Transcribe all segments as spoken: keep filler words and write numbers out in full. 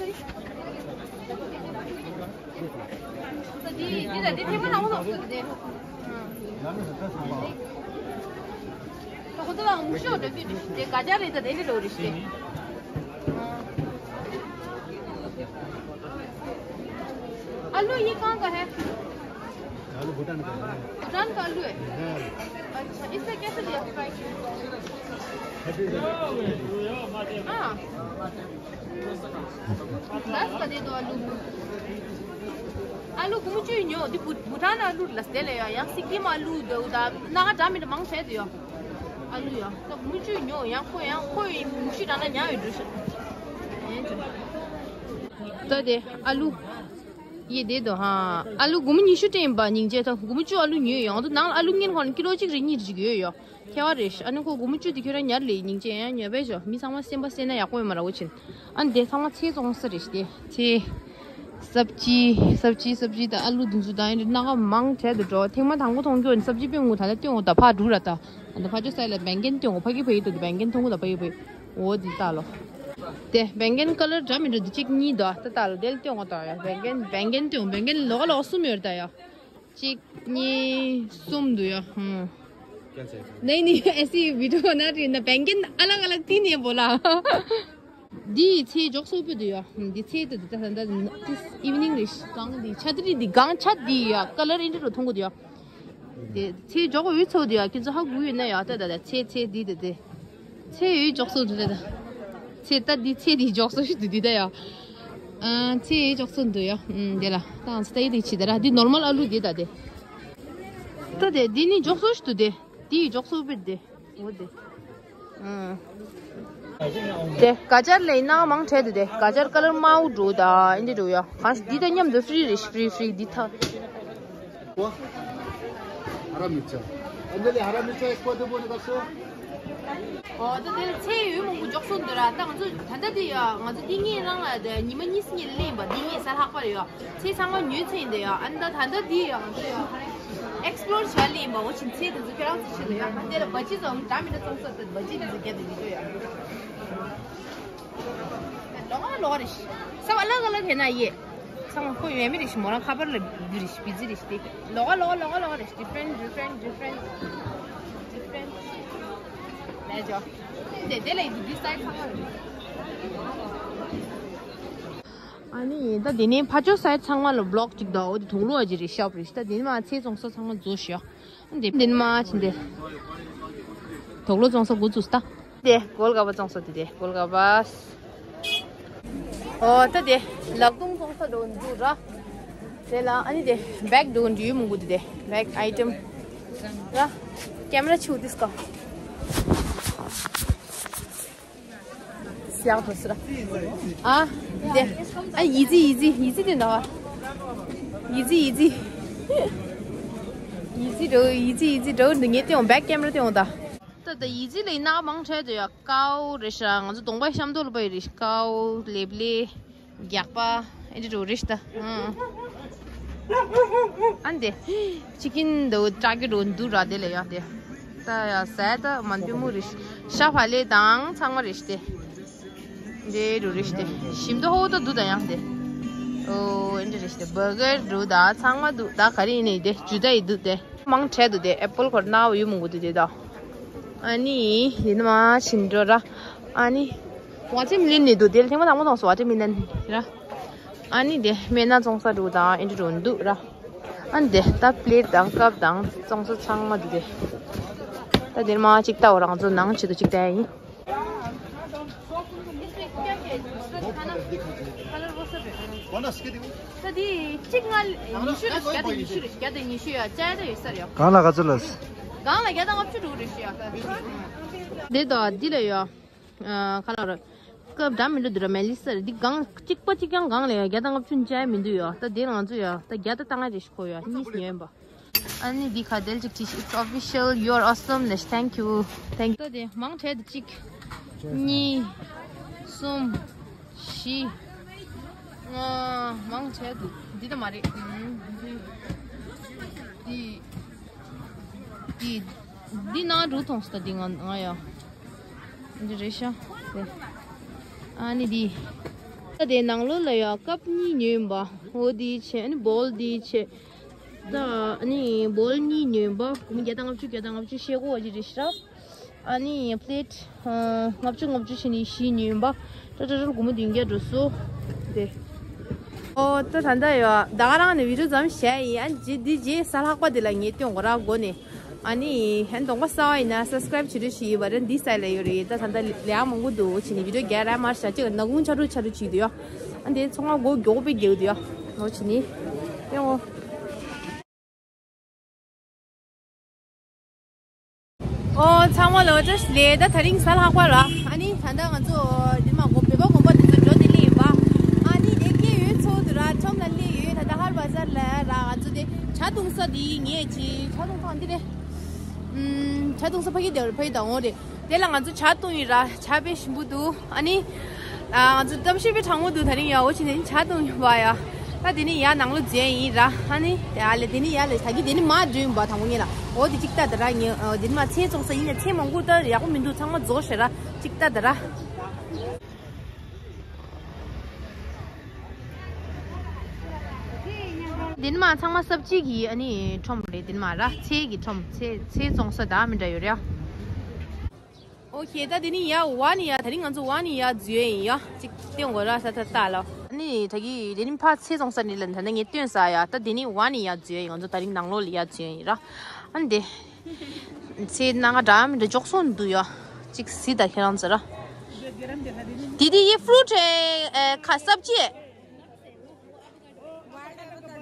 འདི་འདི་ལ་འདི་ཐེངས་མ་ནང་ལོགས་སུ་འདི། ད་ཁོ་ཚོ་ལ་མུ་ཤོག་འདྲ་ཚུལ་འདྲ་ཞིག་དེ་ག་ཇ་རེད། ད་དེ་ནི་ལོ་རེ་ཞིག་དེ། ཨ་ལུ་ཡི་གང་ག་ཧེ། आलू भूटान का है। भूटान का आलू है? हाँ। अच्छा, इसका कैसे दिया प्राइस? Thirty rupees. हाँ। दस का दे दो आलू। आलू गुमुचु न्यो, दी भू-, भूटान आलू लस्ते ले या, या सिक्किम आलू दे उदा, नागा जाम में मांग से दियो। आलू या, तो गुमुचु न्यो, या को, या को, मुशी डाना न्या है दुश। तो दे, आलू। ཡེ་དེ་དོ་ཧ། ཨ་ལུ་སྒོར་མོ་ཉི་ཤུ་སྤྲད་ཡིན་པ་སྙིང་རྗེ་ཐོ། སྒོར་མོ་བཅུ་ཨ་ལུ་ཉོས་ཡོང་དུ་ནང་ཨ་ལུ་ངན་ཁོ་ན་ཀི་ལོ་གཅིག་རེ་གཉིས་རེ་ཅིག་ཡོད་ཡོ། ཁྱད་པར་རེད། ཨ་ནི་ཁོ་སྒོར་མོ་བཅུ་དེ་ཁྱོད་རང་ཉར་ལས་སྙིང་རྗེ་ཡང་ཉོས་པས་ཞོ། མི་ཚང་མ་སེམས་པ་སེམས་ན་ཡག་པོ་ཡོད་མ་ར་འོ་ཆེན། ཨ་ནི་དེ་ཚང་མ་ཚེ་བཙོང་ས་རེད་དེ་ཚེ། སབ་ཅི་སབ་ཅི་སབ་ཅི་དང་ཨ་ལུ་དུ་ཚུ་དང་ཨེ་འདྲ་སྣ་ཁ་མང་དྲགས་དུ་འགྲོ། ཐེངས་མ་དང་པོ་མཐོང་རྒྱུ་ནི་སབ་ཅི་དཔེ་ངུ་ད་ལྟ་སྟོན་འོ་ད་ཕ་འགྲུ་ར་ད། ཨ་ད་ཕ་ཅོ་སའི་ལ་བན་རྒན་སྟོན་འོ་ཕ་གི་ཕ་ཡི་ད་དུ་བན་རྒན་མཐོང་གུ་ད་ཕ་ཡི་ཕ་ཡི། འོ་འདི་ལྟ་ལོ། དེ་བན་རྒན་ཀ་ལར་འདྲ་མི་འདྲ་འདི་གཅིག་གཉིས་དོ་ད་ལྟ་ལོ་དེ་ལ་སྟོན་གོ་ད་ཡ་བན་རྒན་བན་རྒན་སྟོན་བན་རྒན་ལོག་ལོག་གསུམ་ཡོད་ད་ཡ། གཅིག་གཉིས་གསུམ་འདུག་ཡ། ཧུམ། नहीं नहीं ऐसी वीडियो बना रही ना। བན་རྒན་अलग अलग तीन है बोला। འདི་ཚེ་འཇོག་སོ་པོ་འདུག་ཡ། འདི་ཚེ་ད་འདི་ད་ད་ད་ཏིས་ཨིབ་ནིང་རེ་གང་འདི་ཆ་དི་རི་འདི་གང་ཆ་འདི་ཡ་ཀ་ལར་ཨིན་དྲི་རུ་མཐོང་གོ་འདུག་ཡ། དེ་ཚེ་འཇོག་འོས་ཚོ་དེ་ཡ་ཁྱེད་ཚོ་ཧ་གོ་ཡོད་ན་ཡ་ད་ད་ད་ཚེ་ཚེ་འདི་དེ་དེ། ཚེ་འོས་འཇོག་སོ་འདུག་ད་ད། ཚེ་ད་འདི་ཚེ་འདི་འཇོག་སོ་ཞིག་འདུག་འདི་ད་ཡ། ཨ་ཚེ་འོས་འཇོག་སོ་འདུག་ཡ། ཨུམ་དེ་ལ་ད་ང་ཚོ་ད་ཡི་དེ་ཆི་ད་ར་འདི་ནོར་མལ་ཨ་ལུ་འདི་ད་དེ། ད་དེ་འདི་ནི་འཇོག་སོ་ཞིག་འདུག་དེ། འདི་འཇོག་སོ་བེད་དེ། འོ་དེ། ཨུམ། དེ་ག་ཅར་ལས་ན་མང་ཁྲལ་དུ་དེ་ག་ཅར་ཀ་ལར་དམར་པོ་འགྲོ་ད་ཨིན་དྲི་འགྲོ་ཡ། གང་ཞིག་འདི་ད་མཉམ་དུ་ཕི་རི་རེ་ཕི་རི་ཕི་རི་འདི་ཐ། ཧ་ར་མི་ཆ། ཨ་འདི་ལས་ཧ་ར་མི་ཆ་ཨེག་སྤོ་ཏི་པོ་ནི་ག་སོ། ཨོ་ད་དེ་ལ་ཚེ་ཡོད་མང་པོ་འཇོག་སོང་འདི་ར་ད་ང་ཚོ་ད་ལྟ་དེ་ཡ་ང་ཚོ་འདི་ངའི་རང་ལ་དེ་ཉི་མ་གཉིས་སུ་ཉིད་ལེན་པ་འདི་ངའི་ས་ལྷག་པ་རེད་ཡ། ཚེ་ཚང་མ་ཉོས་ཚེ་ཡིན་དེ་ཡ། ཨ་ནི་ད་ད་ལྟ་དེ་ཡ་ང་ཚོ་ཡ་ཨེག་སི་པོ་ལོར་བྱ་ལེན་པ་འོ་ཆེན་ཚེ་དེ་ཚོ་ཁྱེད་རང་ཚོ་ཆེ་ལ་ཡ། ཨ་དེ་ལ་བ་ཅི་ཚོ་འདྲ་མི་འདྲ་ཚོང་ས་དེ་བ་ཅི་དེ་ཚོ་རྒྱ་དེ་ཡིན་དེ་ཡ། ལོག་ཨ་ལོག་རེ་ཤི། ས་བ་ལ་ག་ལ་ཐེ་ན་ཡེ། ཚང་མ་ཁོ་ཡོད་མི་རེ་ཤི་མོ་རང་ཁ་པར་ལ་རྒྱུ་རེ་ཤི་བི་ཛི་རེ་ཤི་ཏེ། ལོག་ཨ་ལོག་ཨ་ལོག་ཨ་ལོག་རེ་ཤི། ཌི་ཕ་རེན་ཊི་ཌི་ཕ་རེན་ཊི་ཌི་ཕ་རེན་ཊི་ཌི་ཕ་རེན་ཊི། ལས་ཇོ། དེ་དེ་ལ་ཡི་འདི་སའི་ཚང་མ་རེ། ཨ་ནི་ད་དེ་ནས་ཕ་ཅོ་སའི་ཚང་མ་ལ་བི་ལོག་ཅིག་ད་འོ་དེ་དུང་ལོ་ཨ་ཅི་རེ་ཤོབ་རེ་ཤི། ད་དེ་ནས་མ་ཚེ་བཙོང་ས་ཚང་མ་རྫོགས་ཤོག་འདི་འདི་མ་ཕྱིན་ཏེ། དོག་ལོ་བཙོང་ས་འགོ་བཙུགས་ཏ། དེ་གོལ་ག་བ་བཙོང་ས་དེ་དེ་གོལ་ག་བ། ཨོ་ད་དེ་ལག་རྡུང་བཙོང་ས་འགྲོ་འདུག་ར། དེ་ལ་ཨ་ནི་དེ་བེག་འགྲོ་འདུག་མང་པོ་དེ་དེ་བེག་ཨའི་ཊེམ། ར། ཀེམ་ར་ཆུ་དིས་ཀ། སི་ཡང་ཐོ་སི་ར། ཨ། དེ། ཨ་ཡི་ཛི་ཡི་ཛི་ཡི་ཛི་དེ་འདྲ་བ། ཡི་ཛི་ཡི་ཛི། ཡི་ཛི་འགྲོ་ཡི་ཛི་ཡི་ཛི་འགྲོ་འདི་ངས་སྟོན་འོང་བེག་ཀེམ་ར་སྟོན་འོང་ད། ད་ད་ཡི་ཛི་ལས་ན་མང་ཆེ་དེ་ཡ་ཀའོ་རེ་ཤ་ང་ཚོ་གདོང་པ་ཤམ་ཐོག་ལ་པའི་རེ་ཤ་ཀའོ་ལེབ་ལེ། རྒྱག་པ་ཨེ་འདྲ་འགྲོ་རེ་ཤ་ད། ཨ་འདི་ཅི་ཀིན་འདུག་ཀྲག་གི་འགྲོ་འདུག་ར་དེ་ལ་ཡ་དེ། ད་ཡ་ཟས་ད་མ་འདི་མོ་རེ་ཤ་ཤ་བག་ལེབ་དང་ཚང་མ་རེ་ཤ་དེ། འདྲེ་རུ་རེ་ཤ་དེ་ཞིམ་དུ་ཧོ་ད་འདུག་ད་ཡང་དེ། ཨོ་ཨེ་འདྲ་རེ་ཤ་དེ་བར་གར་འདུག་ད་ཚང་མ་འདུག་ད་ག་རེ་ཡིན་ནའི་དེ་ཇུ་ད་ཡི་འདུག་དེ། མང་ཆེ་འདུག་དེ་ཨེ་པལ་ཁོར་ན་ཡུ་མང་པོ་འདུག་དེ་ད། ཨ་ནི་ཡིན་མ་ཕྱིན་འགྲོ་ར། ཨ་ནི་ཝ་ཊར་མི་ལན་ནི་འདུག་དེ་ལ་ཐེངས་མ་དང་པོ་མཐོང་སོང་ཝ་ཊར་མི་ལན་ར། ཨ་ནི་དེ་སྨན་སྣ་བཙོང་ས་འདུག་དང་ཨེ་འདྲ་འགྲོ་འདུག་ར། ཨ་ནི་དེ་ད་པི་ལེ་ཊི་དང་ཀབ་དང་བཙོང་ས་ཚང་མ་འདུག་དེ། ད་དེར་མ་གཅིག་ལྟ་བ་རང་ཚོ་ནང་ཆེད་དུ་གཅིག་ལྟ་ཡ་ཡིན། ད་དེ་གཅིག་ང་ཉི་ཤུ་རེ་བརྒྱ་དང་ཉི་ཤུ་རེ་བརྒྱ་དང་ཉི་ཤུ་ཡ་ཅའི་ད་ཡོད་ས་རེད་ཡ། གང་ལ་ག་ཚོད་ལ། གང་ལ་བརྒྱ་དང་ལྔ་བཅུ་འགྲོ་རེད་ཤི་ཡ། དེ་དང་འདི་ལ་ཡ། ཁ་ལག་ར། སྐབས་འདྲ་མི་འདྲ་འདུག་ར་མེ་ལི་སར་འདི་གང་གཅིག་པ་གཅིག་རྐྱང་གང་ལ་ཡ་བརྒྱ་དང་ལྔ་བཅུ་ཅའི་མི་འདུག་ཡ། ད་དེ་ང་ཚོ་ཡ་ད་བརྒྱ་ད་བཏང་ཡ་རེད་ཤི་ཁོ་ཡ་གཉིས་ཉོས་ཡིན་པ། ཨ་ནི་འདི་ཁ་དེལ་ཅིག་ཅིག It's official, you're awesome ནས་thank you thank you. ད་དེ་མང་ཆེ་དེ་གཅིག་གཉིས། གསུམ། བཞི། ལྔ། མང་ཆེ་དེ་འདི་ད་མ་རེད། ཨུམ། འདི། འདི། འདི། འདི་ནང་འགྲོ་ཐོང་སྟ་འདི་ང་ང་ཡ། འདི་རེད་ཤག་དེ། ཨ་ནི་འདི། ད་དེ་ནང་ལོགས་ལ་ཡ་ཀབ་གཉིས་ཉོས་ཡིན་པ། འོ་འདི་བྱས་ཨ་ནི་བོལ་འདི་བྱས། ད་ཨ་ནི་བོལ་གཉིས་ཉོས་ཡིན་པ། སྒོར་མོ་བརྒྱ་དང་ལྔ་བཅུ་བརྒྱ་དང་ལྔ་བཅུ་ཤེལ་སྒོ་བ་ཅིག་རེད་ཤག་ཨ་ནི་པི་ལེ་ཊི་ལྔ་བཅུ་ལྔ་བཅུ་བྱས་ནས་བཞི་ཉོས་ཡིན་པ། ཏྲ་ཏྲ་ཏྲ་སྒོར་མོ་བདུན་བརྒྱ་འགྲོ་སོང་། དེ། ཨོ་ད་ད་ལྟ་ཡོད། ད་ག་རང་ནས་བི་ཌིའོ་མཚམས་བཞག་ཡིན། ཨ་འདི་འདི་རྗེས་གཟའ་ལྷག་པ་འདི་ལ་ངས་སྟོན་གོ་ར་དགོས་ནས། ཨ་ནི་ཧན་གདོང་པ་གསར་པ་ཡིན་ན་སབ་སི་ཀ་རེབ་བྱེད་རོགས་ཞུ་ཡིན་པ་རེད། འདི་སའི་ལ་ཡོད་རེད། ད་ད་ལྟ་ལས་ཀ་མང་པོ་འདུག་བྱས་ནས་བི་ཌིའོ་རྒྱག་ར་མར་བཞག་ཅིག་ནག་ཁུང་ཆ་རུ་ཆ་རུ་བྱེད་འདུག་ཡོད། ཨ་འདི་ཚོང་ཁང་སྒོ་མགྱོགས་པོ་རྒྱག་འདུག་ཡོད། ཨོ་བྱས་ནས་ཡོང་ངོ་། ཨོ་ཚང་མ་ལོ་ཅོ་ལེ། ད་དེ་རིང་གཟའ་ལྷག་པ་ར། ཨ་ནི་ད་ལྟ་ང་ཚོ་འདི་མ་གོ་བོད་པ་དགོན་པ་འདི་ཚོ་འགྲོ་དེ་ལེ་ཡིན་པ། ཨ་ནི་དེ་སྐྱེས་ཡོད་ཚོ་འདུག་ར། ཁྲོམ་ལ་སླེབས་ཡོད། ད་ལྟ་ཧར་བ་ཟར་ལ་ར། ང་ཚོ་དེ་ཇ་བཏུང་ས་འདི་ངས་ཅི་ཇ་བཏུང་ས་འདི་རེད། ཨུམ་ཇ་བཏུང་ས་ཕ་གི་དེ་ཕ་གི་དང་འོ་རེད། དེ་ལ་ང་ཚོ་ཇ་བཏུང་ཡིན་ར། ཇ་དཔེ་ཞིམ་པོ་འདུག་ཨ་ནི། ཨ་ང་ཚོ་གཏམ་བཤད་དཔེ་གྲང་མོ་འདུག་དེ་རིང་ཡ། འོ་ཅི་ནས་ཇ་བཏུང་ཡོད་པ་ཡ། ད་དེ་ནི་ཡ་ནང་ལོགས་འཛུལ་ཡིན་ར། ཨ་ནི་དེ་ཨ་ལེ་དེ་ནི་ཡ་ལེ་ད་གི་དེ་ནི་མ་འགྲོ་ཡིན་པ་དང་པོ་ངེད་ལ། འོ་དེ་གཅིག་ལྟ་དེ་ར། ངེད་དེ་ནི་མ་ཚལ་བཙོང་ས་ཡིན་ན་ཚལ་མང་པོ་ད་ཡག་པོ་མི་འདུག་ཚང་མ་རྫོགས་ཤག་ར། གཅིག་ལྟ་དེ་ར། འདི་ནི་མ་ཚང་མ་སབ་ཅི་གི་ཨ་ནི་ཁྲོམ་རེད། འདི་ནི་མ་ར་ཚལ་གི་ཁྲོམ། ཚལ་ཚལ་བཙོང་ས་ད་མི་འདྲ་ཡོད་རེད། ཨོ་ཁེ། ད་འདི་ནི་ཡ་ཝ་ནི་ཡ། དེ་རིང་ང་ཚོ་ཝ་ནི་ཡ་འཛུལ་ཡིན་ཡ། གཅིག་སྟོན་དགོས་ར་ས་ད་ལྟ་ལོ། ཨ་ནི་ད་གི་དེ་རིང་ཕར་ཚལ་བཙོང་ས་ནི་ལ་ད་ནི་ངས་སྟོན་ས་ཡ། ད་འདི་ནི་ཝ་ནི་ཡ་འཛུལ་ཡིན། ང་ཚོ་དེ་རིང་ནང་ལོགས་ལ་ཡ་འཛུལ་ཡིན་ར། ཨ་ནི་དེ་ཚལ་ནང་ང་འདྲ་མི་འདྲ་འཇོག་སོང་འདུག་ཡ། གཅིག་གཟིགས་ད་ཁྱེད་རང་ཚོ་ར། དེ་དེ་ཡི་ཕུ་རུ་ཊི་ཨེ་ཁ་སབ་ཅི།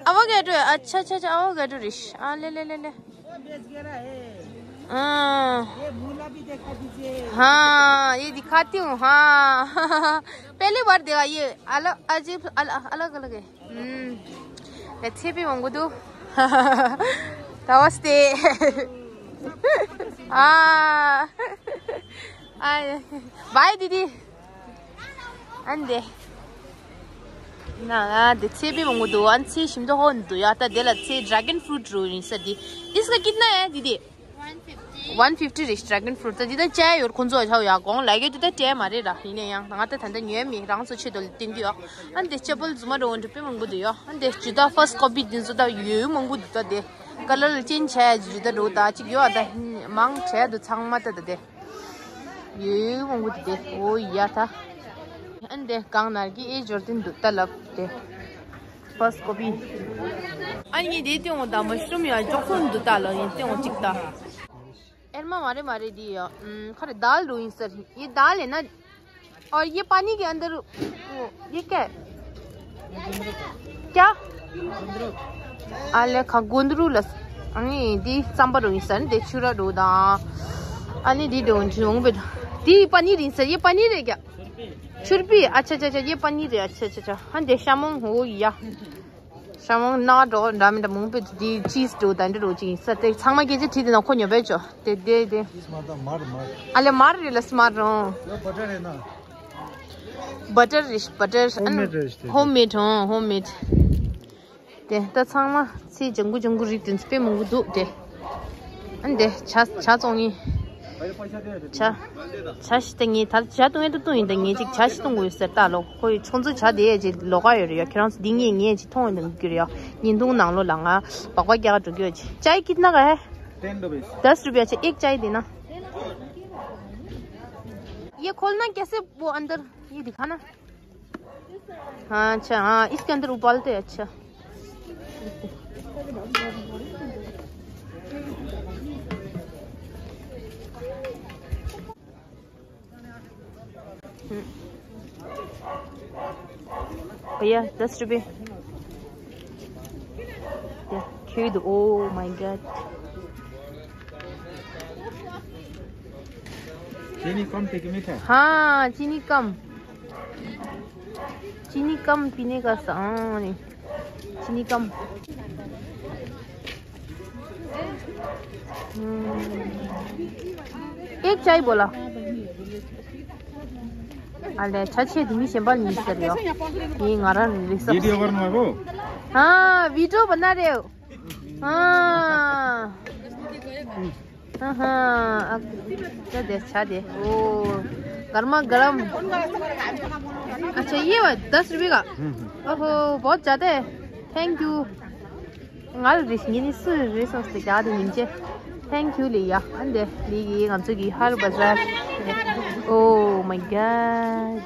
एवोकेडो। अच्छा, अच्छा, अच्छा, एवोकेडो रिश। आ, ले, ले, ले, ले। वो बेच गया है। हाँ। ये मूला भी देखा दीजिए। हाँ, ये दिखाती हूँ, हाँ। पहली बार देखा, ये अलग, अजीब, अल-, अलग, अलग है। हम्म। अच्छे भी होंगे तो। नमस्ते। हाँ। आ, बाय दीदी। ཨ་འདི། ན་ཨ་འདི་ཚལ་དཔེ་མང་པོ་འདུག་ཨ་ཚལ་ཞིམ་མདོག་ཧོན་འདུག་ཡ། ད་དེ་ལ་ཚལ་dragon fruit རུ་ཡིན་ས་འདི། इसका कितना है दीदी? One fifty। One fifty རེད། Dragon fruit ད་འདི་ད་ཅའི་ཡོད་ཁོང་ཚོ་ཆའོ་ཡ། གོང་ལ་གེ་དུ་ད་ཅའི་མ་རེད་ར། ཡིན་ན་ཡང་ང་ད་ད་ད་ཉོས་མེད། རང་ཚོ་ཆེད་དུ་ལ་བསྟན་རྒྱུ་ཡོད། ཨ་འདི་ཅ་པལ་རྫུན་མ་འགྲོ་འདྲ་དཔེ་མང་པོ་འདུག་ཡ། ཨ་འདི་ཇི་ད་first copy འདི་ཚོ་ད་ཡོད་མང་པོ་འདུག་ད་དེ་color ཅན་ཆ་ཇི་ད་འགྲོ་ད་ཅིག་ཡོད། ཨ་ད་མང་ཆ་འདུག་ཚང་མ་ད་ད་དེ། ཡོད་མང་པོ་དེ། ཨོ་ཡ་ད། ཨན་དེ་གང་ནར་གི་ཨེ་འབྱོར་ཏེ་འདུག་ད་ལབ་དེ། first copy། ཨ་ནི་དེ་སྟེང་འོ་ད་mushroom ཡ་འཇོག་སོང་འདུག་ད་ལོ། ཡིན་སྟེང་འོ་གཅིག་ད། ཨེར་མ་མ་རེད་མ་རེད། དེ་ཡ་ཁ་རེ་དཱལ་རུ་ཡིན་ཟེར། ཡི་དཱལ་ཡིན་ན། और ये पानी के अंदर वो, ये क्या है? क्या? आले खा गुंदरू लस। अनि दी सांबर हुई सन दे छुरा डो दा। अनि दी डोन छुंग बे। दी पनीर ही सर, ये पनीर है क्या? छुरपी। अच्छा, अच्छा, अच्छा, ये पनीर है। अच्छा, अच्छा, अच्छा। हाँ दे शामोंग हो या। ཤ་མོང་ན་འགྲོ་འདྲ་མི་འདྲ་མང་པོ་འདི་ཅིས་འགྲོ་ད་འདི་འགྲོ་ཅིག་ས་དེ་ཚང་མ་སྐད་ཆ་དྲིས་དེ་ན་ཁོ་ཉོ་བས་ཅོ་དེ་དེ་དེ། ཅིས་མ་ད་མར་མར། ཨ་ལེ་མར་རེད་ལ་སི་མར་རོང་། ཡ་བ་ཊར་རེད་ན། བ་ཊར་རེད་བ་ཊར། ཧོམ་མེད་རེད་དེ། ཧོམ་མེད་ཧོམ་མེད། དེ་ད་ཚང་མ་ཚེ་ལྗང་གུ་ལྗང་གུ་རིགས་དེ་ཚོ་དཔེ་མང་པོ་འདུག་དེ། ཨ་འདི་ཇ་ཇ་བཙོང་ཡིན། ཇ་ཇ་ཞིག་ད་ངས་ད་ཇ་བཏུང་ཡས་ད་བཏུང་ཡིན། ད་ངས་ཅིག་ཇ་ཞིག་བཏུང་དགོས་ཟེར་ད་ལོ། ཁོ་ཡི་ཁྱོད་ཚོ་ཇ་དེ་ཡས་ཅིག་ལོགས་ཀ་ཡོད་རེད་ཡ། ཁྱེད་རང་ཚོ་འདི་ངས་ངས་ཅིག་མཐོང་ཡོད་འདུག་གི་རེད་ཡ། ཉིན་ཐུང་ནང་ལོགས་ལ་ང་སྦག་སྦག་རྒྱག་འགྲོ་གི་ཡོད་ཅིག चाय कितना का है? Ten rupees. दस रुपया। अच्छा एक चाय देना। ये खोलना कैसे वो अंदर ये दिखाना। हाँ अच्छा हाँ इसके अंदर उबालते हैं। अच्छा। हम्म। भैया दस रुपए। या, क्यों दो? Oh my God। चीनी कम थे कि मीठा? हाँ चीनी कम। चीनी कम पीने का सा-, हाँ, नहीं। चीनी कम। हम्म। एक चाय बोला। अरे अच्छा छे दिमी शेंबल मिस्टर यो। ये ङारा रिसो। वीडियो गर्नुभएको? हाँ वीडियो बना रहे हो। हाँ। हाँ, हाँ, अब क्या दे, अच्छा दे। ओ, गर्मा गर्म। अच्छा, ये हुआ दस रुपये का। हम्म, हम्म। ओहो, बहुत ज़्यादा है। Thank you। ང་ལ་རེ་ཞིག་ངེད་གཉིས་སུ་རེ་སོང་སྟེ་རྒྱག་དེ་ཉིན་བྱེད། Thank you ལེ་ཡ། ཨ་འདེ་ལེ་ཡི་ང་ཚོ་གི་ཧར་བ་ཟར། Oh my God།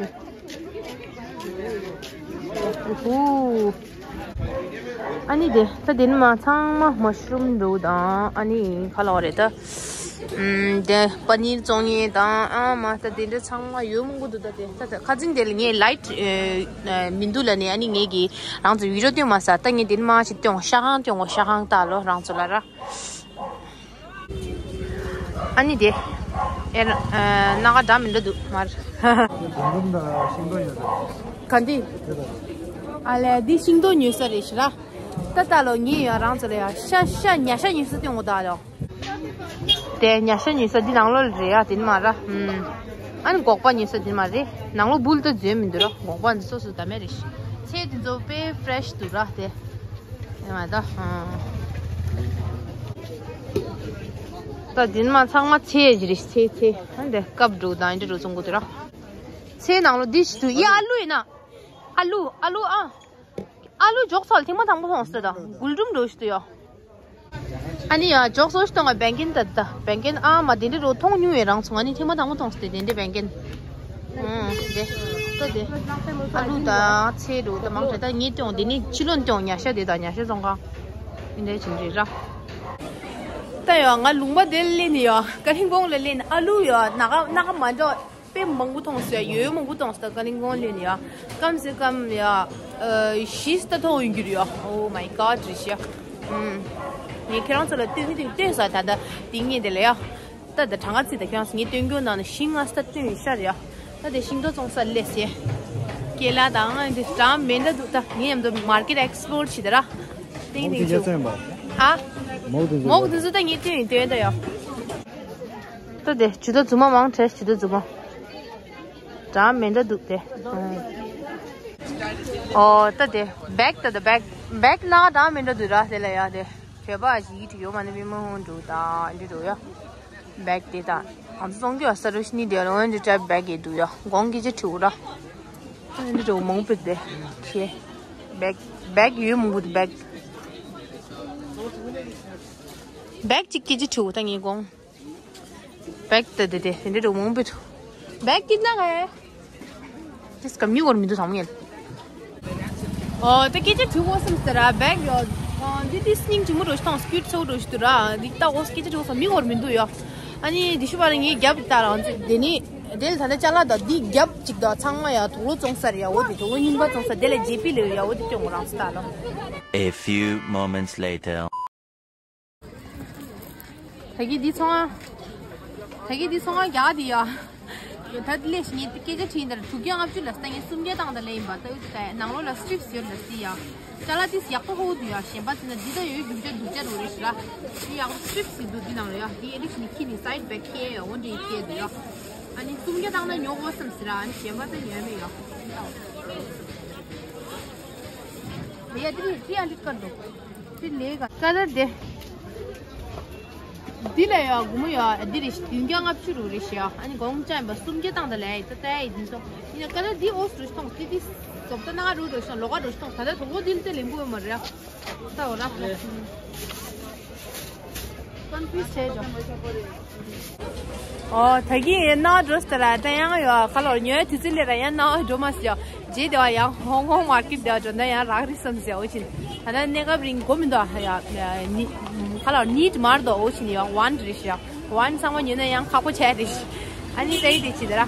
ཧུ། ཨ་ནི་དེ་ད་དེ་ནི་མ་ཚང་མ་མ་ཤ་རུམ་འདུག་དང་། ཨ་ནི་ག་ལ་བ་རེད་ད། ཨམ། དེ་པ་ནིར་བཙོང་མཁན་དང་། ཨ་མ་ད་དེ་འདྲ་ཚང་མ་ཡོད་མང་པོ་འདུག་ད་དེ་ད་ད་ཁ་ཚིག་དེ་ལ་ངས་ལའིཊ་ཨ་མི་འདུག་ལ་ནི། ཨ་ནི་ངས་ཀྱི་རང་ཚོ་བི་ཌི་ཡོ་སྟོན་མ་ས། ད་ངས་དེ་ནི་མ་ཞིག་སྟོན། ཤ་ཁང་སྟོན། ཤ་ཁང་ལྟ་ལོ་རང་ཚོ་ལ་ར། ཨ་ནི་དེ། ཨེ། ཨ། སྣ་ཁ་འདྲ་མི་འདྲ་འདུག་མར། དེ་འབུམ་དང་ཤིང་ཏོག་ཉོས་ས་རེད། ག་འདི། དེ་ལ། ཨ་ལས། འདི་ཤིང་ཏོག་ཉོས་ས་རེད་ཤི་ར། ད་ལྟ་ལོ་ངས་ཡ་རང་ཚོ་ལ་ཡ་ཤ་ཤ་ཉ་ཤ་ཉོས་ས་སྟོན་གོ་ད་ཡོ། དེ་ཉ་ཤ་ཉོས་ས་འདི་ནང་ལོགས་ལ་རེད་ཡ། དེ་ནི་མ་ར། ཨུམ། ཨ་ནི་སྒོག་པ་ཉོས་ས་འདི་མ་རེད། ནང་ལོགས་འབུལ་ད་འཛོལ་མི་འདུག་ར། སྒོག་པ་འདི་སོ་སོ་ད་མེད་རེད་ཤི། ཚལ་འདི་ཚོ་དཔེ་ཕི་རེ་ཤི་འདུག་ར་དེ། ཡང་ད། ད་འདི་མ་ཚང་མ་ཚལ་ཞིག་རེད། ཚལ་ཚལ། ཨ་འདི་ཀབ་འདྲ་དང་འདི་འདྲ་བཙོང་གི་འདུག་ར། ཚལ་ནང་ལོགས་འདི་ཞིག་འདུག་ཡ། ཨ་ལུ་ཡིན་ན། ཨ་ལུ། ཨ་ལུ། ཨ། ཨ་ལུ་འཇོག་ཚོགས་ལ་ཐེངས་མ་དང་པོ་མཐོང་སོང་ད། འགུལ་འགྲུམ་འགྲོ་ཞིག་འདུག་ཡ། ཨ་ནི་ཡ་འཇོག་སོ་ཞིག་གཏོང་བ། བན་ཀན་ད་ད་བན་ཀན། ཨ་མ་དེ་འདྲ་རོ་མཐོང་མྱོང་བའི་རང་ཚོ། ང་ནི་ཐེངས་མ་དང་པོ་མཐོང་སྟེ་དེ་འདྲ་བན་ཀན། ཨང་། དེ་ད་དེ་ཨ་ལུ་དང་ཚལ་འདྲ་ད་མང་དྲགས། ད་ངས་སྟོན་དེ་ནི་ཕྱི་ལོགས་སྟོན་ཉ་ཤ་དེ་དང་ཉ་ཤ་བཙོང་ཁང་། ཨིན་དེ་ཅིན་རེད་ར། ད་ཡ་ང་ལུང་པ་དེ་ལ་སླེབས་ནས་ཡ། ཀ་ལིང་གོང་ལ་སླེབས་ནས་ཨ་ལུ་ཡ་སྣ་ཁ་སྣ་ཁ་མ་འདྲ་དཔེ་མང་པོ་མཐོང་སོང་ཡ། ཡོད་མང་པོ་མཐོང་སོང་། ད་ཀ་ལིང་གོང་ལ་ནི་ཡ། ཀམ་སེ་ཀམ་ཡ། ཨ། བཞི་ལྟ་མཐོང་ཡོང་རྒྱུ་རེད་ཡ། Oh my God རེད་ཤག་ཨུམ། ངས་ཁྱེད་རང་ཚོ་ལ་སྟོན་གི་འདུག་སྟོན་ས་ད་ལྟ་དེ་ངས་དེ་ལ་ཡ། ད་ད་གྲངས་ཀ་ཚིག་ད་ཁྱེད་རང་ཚོ་ངས་སྟོན་རྒྱུ་ནང་ནས་ཤིང་ང་ས་སྟོན་ཡོད་ཤག་རེད་ཡ། ད་དེ་ཤིང་ཏོག་བཙོང་ས་སླེབས་སེ། ཀེ་ལ་དང་འདི་འདྲ་མི་འདྲ་འདུག་ད་ངས་མཉམ་དུ་མར་ཀེ་ཊི་ཨེག་སི་པི་ལོར་བྱེད་ད་ར། ཏིང་ཏིང་ཆུ། ཨ། མོག་དེ་ཚོ། མོག་དེ་ཚོ་ད་ངས་སྟོན་ཡིན་སྟོན་ད་ཡ། ད་དེ་ཇུ་ད་རྫུན་མ་མང་དྲགས། ཇུ་ད་རྫུན་མ། འདྲ་མི་འདྲ་འདུག་དེ། ཨོ་ད་དེ་བེག་ད་དེ་བེག་བེག་ནང་འདྲ་མི་འདྲ་འདུག་ར། དེ་ལ་ཡ་དེ་བོད་པ་ཞིག་ཡིད་ཡོད་མ་ནི་མི་མང་འདུག་ད་འདི་འདུག་ཡ། བེག་དེ་དང་ང་ཚོ་བཙོང་རྒྱུ་ས་རུ་ཤི་ནི་དེ་ལོ་འདི་འདྲ་བེག་ཡི་འདུག་ཡ། གོང་གི་ཅི་ཁྲིའུ་ར། འདི་འདྲ་མང་པོ་དེ་ཁྱེད་བེག་བེག་ཡོད་མང་པོ་དེ་བེག་བེག་གཅིག་གི་ཅི་ཁྲིའུ་ད་ངའི་གོང་། བེག་དེ་དེ་དེ་དེ་འདྲ་མང་པོ་འདུག་བེག་གི་ན་ག་ཡ། དེས་ཀ་མི་འོར་མི་འདུག་ཚང་མ་ངན། ཨོ་ད་སྐད་ཆ་དྲི་འོ་བསམ་ཟེར་ར་བེག་ཡོད། ཨོ་འདི་འདི་སྙིང་རྗེ་མོ་རུ་ཞིག་དང་སྐྱུར་ཚོགས་རུ་ཞིག་འདུག་ར། འདི་ལྟ་འོ་སྐད་ཆ་དྲི་འོ་བསམ་མི་འོར་མི་འདུག་ཡོད། ཨ་ནི་འདི་ཤུ་བ་ར་ངའི་རྒྱབ་ལྟ་རང་ཚོ་དེ་ནི་དེ་ལ་ད་ལྟ་ཅ་ལག་དང་འདི་རྒྱབ་ཅིག་དང་ཚང་མ་ཡ་དུག་ལོག་བཙོང་ས་རེད་ཡ། འོ་དེ་དུག་ལོག་རྙིང་པ་བཙོང་ས་དེ་ལ་ཇེ་པི་ལེ་ཡ། འོ་དེ་སྐྱོང་རང་ཚོ་ལྟ་ལོ། A few moments later. ད་གི་འདི་ཚོང་ཨ། ད་གི་འདི་ཚོང་ཨ་རྒྱག་འདི་ཡ། ད་འདི་ལས་ཞིག་ངས་སྐད་ཆ་དྲིས་འདིར་དྲུག་བརྒྱ་ལྔ་བཅུ་ལ་ས་ངས་སུམ་བརྒྱ་བཏང་ད་ལས་ཡིན་པ། ད་ཡོད་ད་ནང་ལོགས་ལ་སི་ཊི་རིབ་སི་ཡོད་ལ་སི་ཡ། ཅ་ལག་དེ་ཡག་པོ་ཧོ་འདུག་ཡ། གཞན་པ་དེ་ན་འདི་ད་ཡོད་རྒྱུ་ཆ་སྡུག་ཅག་རུ་རེད་ཤི་ར། འདི་ཡག་པོ་སི་ཊི་རིབ་སི་འདུག་འདི་ནང་ལ་ཡ། འདི་ཨེ་ལིག་ནི་ཁྱི་ནི་སའིཌ་བེག་ཁྱེར་ཡ། འོ་འདྲ་ཡི་ཁྱེར་འདུག་ཡ། ཨ་ནི་སུམ་བརྒྱ་བཏང་ན་ཉོ་དགོས་བསམ་སི་ར། ཨ་ནི་གཞན་པ་ད་ཉོས་མེད་ཡ། ཡ་འདི་ནི་ཁྱི་ཡ་འདི་དཀར་འདུག་དེ་ལས་ཀ་ཀ་ལར་དེ། འདི་ལ་ཡ་སྒོར་མོ་ཡ་འདི་རེད་ཤི། བདུན་བརྒྱ་ལྔ་བཅུ་རུ་རེད་ཤི་ཡ། ཨ་ནི་གོང་ཅག་ཡིན་པ་སུམ་བརྒྱ་བཏང་ད་ལ་ཡ་ད་ལྟ་ཡ་ཡིན་སོང་། ཡིན་ན་ཀ་ལར་འདི་འོ་སུ་རུ་ཤི་ཐོང་སི་འདི་ཟོབ་ད་ན་རུ་རུ་ཤི་ཐོང་ལོག་ག་རུ་ཤི་ཐོང་ད་ལྟ་དུག་ལོག་འདི་ལ་ཏེ་ལེན་གོ་ཡོད་མ་རེད་ཡ། ད་འོ་ར་ཀོན་ཕིའུ་སི་བྱས་ཇོ། ཨོ་ད་གིན་ཡང་ན་འགྲོ་སྟེ་ར་ད་ཡང་ཡོད་ཁ་ལོར་ཉོས་དུས་ཚོད་ལས་ར་ཡང་ན་འགྲོ་མ་སི་ཡོད། རྗེས་དེ་བ་ཡང་ཧོང་ཀོང་མར་ཀེཊ་དེ་བ་འགྲོ་ན་ཡང་རག་རེད་བསམ་སི་ཡོད་ཕྱིན། ད་ན་གནས་སྐབས་རིང་གོ་མི་འདུག་ཡ། ནི་ཁ་ལོར་ནིཌ་མར་འདུག་ཡོད་ཕྱིན་ཡང་ཝན་རེད་ཤག་ཝན་ཚང་མ་ཉོས་ན་ཡང་ཁག་པོ་ཆགས་རེད་ཤག་ཨ་ནི་ད་ཡི་དེ་ཅི་དེ་ར།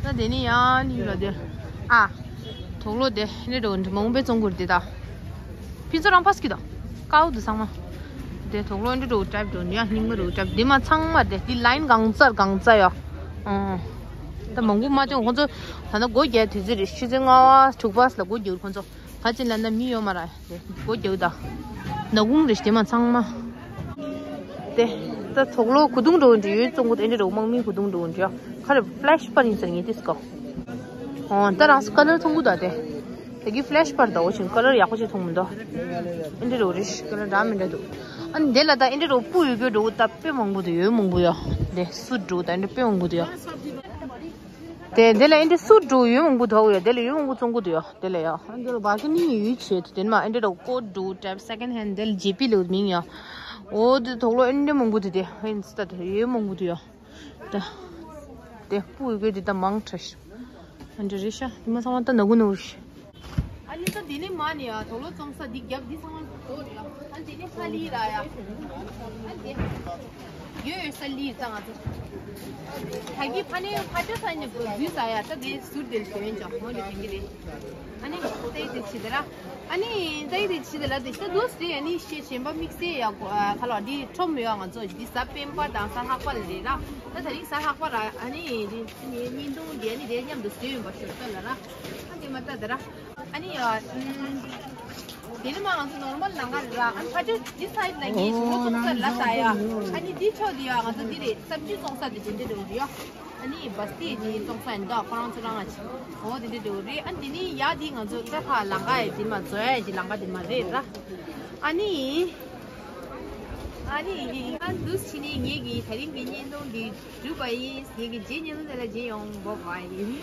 ད་དེ་ནི་ཡང་ནི་ཡུལ་ལ་དེ་ཨ། དུག་ལོག་དེ་ནི་འགྲོ་འདི་མང་པོའི་བཙོང་གུར་དེ་ད། ཕི་ཚོ་རང་ཕ་སི་ཀི་དང་། ཀའུ་དུ་ཚང་མ། དེ་དུག་ལོག་འདི་འགྲོ་ཊའིབ་འགྲོ་ནི་ཡ་རྙིང་མ་རུ་ཊའིབ་དེ་མ་ཚང་མ་དེ་དེ་ལའིན་གང་ཚར་གང་ཚར་ཡ། ཨང་། ད་མང་པོ་མ་བྱུང་ཁོང་ཚོ། ད་ནི་སྒོ་རྒྱག་དུས་ཚོད་རེད། ཆུ་ཚོད་ལྔ་པ་དྲུག་པ་ལ་སྒོ་རྒྱག་ཁོང་ཚོ། ད་ཅི་ལ་ན་མི་ཡོད་མ་ར། དེ་སྒོ་རྒྱག་ད། ནག་ཁུང་རེད་དེ་མ་ཚང་མ། དེ། ད་དུག་ལོག་གུ་དུང་འགྲོ་འདྲི་ཡོད་བཙོང་གུ་དེ་འདྲི་འགྲོ་དམག་མི་གུ་དུང་འགྲོ་འདྲི་ཡ། ཁ་རེ་ཕི་ལེ་ཤི་པར་ཡིན་ཟེར་ངས་དེ་སྐོ། ཨོ་ད་རང་སུ་ཀ་ལར་མཐོང་གི་འདུག་དེ། དེ་གི་ཕི་ལེ་ཤི་པར་ད་འོ་ཆེན་ཀ་ལར་ཡག་པོ་ཞིག་མཐོང་མི་འདུག་ཨེ་འདྲ་རོ་རིཤ་ཀ་ལར་འདྲ་མི་འདྲ་འདུག་ཨ་ནི་དེ་ལ་ད་ཨེ་འདྲ་རོ་སྤུ་ཡོད་གི་འགྲོ་ད་དཔེ་མང་པོ་འདུག་ཡོད་མང་པོ་ཡོད། དེ་སུ་འགྲོ་ད་ཨེ་འདྲ་དཔེ་མང་པོ་འདུག་ཡ། དེ་དེ་ལ་ཨེ་འདྲ་སུ་འགྲོ་ཡོད་མང་པོ་འདུག་ཡ། དེ་ལ་ཡོད་མང་པོ་བཙོང་གི་འདུག་ཡ། དེ་ལ་ཡ་ཨ་འདྲ་རོ་བ་གི་ནི་ཡོད་ཆེ་དེ་མ་ཨེ་འདྲ་རོ་ཀོ་འགྲོ་ཊའིབ་སེ་ཀེན་ཧེན་དེ་ལ་ཇེ་པི་ལ་མིང་ཡ། འོ་དེ་དུག་ལོག་ཨེ་འདྲ་མང་པོ་འདུག་དེ་ཨེ་འདྲ་ད་ཡོད་མང་པོ་འདུག་ཡ། ད། དེ་སྤུ་ཡོད་གི་དེ་ད་མང་དྲགས། འདྲ་རེད་ཤག་དེ་མ་ཚང་མ་ད་ནག་ཁུང་ནང་རེད་ཤག་ཨ་ནི་ད་དེ་ནས་མ་ནི་ཡ་དོག་ལོ་བཙོང་ས་འདི་རྒྱབ་འདི་ཚང་མ་དོ་རེད་ཡ། ཨ་དེ་ནས་ཧ་ལི་ར་ཡ། ཨ་དེ་ཡོད་ཡོད་ས་ལི་ད་ང་ཚོ། ད་གི་ཕ་ནས་ཕ་ཅོ་ས་ནས་འཛུལ་ས་ཡ། ད་དེ་ཟུར་དེར་ཞོན་ཅོག་མོ་ལི་དེ་འདི་རེད། ཨ་ནི་ད་ཡི་དེ་ཕྱི་དེ་ར། ཨ་ནི་ད་ཡི་དེ་ཕྱི་དེ་ལ་དེ་ད་དུས་དེ་ཨ་ནི་ཤེས་གཞན་པ་དམིགས་བསལ་ཡ་གོ་ཨ་ཁ་ལོ་འདི་ཁྲོམ་ཡོད་ང་ཚོ་འདི་གཟའ་སྤེན་པ་དང་གཟའ་ལྷག་པ་ལ་རེད་ར། ད་ད་རིང་གཟའ་ལྷག་པ་ར། ཨ་ནི་འདི་ཉིན་དུང་འདི་ཨ་ནི་དེ་མཉམ་དུ་བཟོས་ཡོད་པ་ཞོར་ཚོ་ལ་ར། ཨ་དེ་མ་ད་དེ་ར། ཨ་ནི་ཡ། ཨུམ། དེ་ནི་མ་ང་ཚོ་ནོར་མལ་ལམ་ཁ་རེད་ར། ཨ་ནི་ཕ་ཆོས་འདི་སའིད་ལ་ངས་ཞུ་བ་གཏོང་ས་ལ་ས་ཡ། ཨ་ནི་འདི་ཕྱོགས་འདི་ཡ་ང་ཚོ་འདི་རེད། སབ་ཇི་བཙོང་ས་དེ་དེ་འདྲ་འགྲོ་གི་ཡོད། ཨ་ནི་བ་སྟི་འདི་བཙོང་ས་ཡིན་ད་ཁོ་རང་ཚོ་རང་ཨ་ཅི། འོ་དེ་འདྲ་འགྲོ་གི་རེད། ཨ་ནི་འདི་ནི་ཡ་འདི་ང་ཚོ་ཚ་ཁ་ལམ་ཁ་ཡ་འདི་མ་བཟོ་ཡ་ཅི་ལམ་ཁ་འདི་མ་རེད་ར། ཨ་ནི། ཨ་ནི་ཨ་འདུག་ཕྱི་ནས་ངེད་ཀྱི་དེ་རིང་གི་བརྙན་ཐུང་འདི་གྲུབ་པ་ཡིན། ངེད་ཀྱི་རྗེས་བརྙན་ཐུང་དེ་ལ་མཇལ་ཡོང་། བྷའི་བྷའི།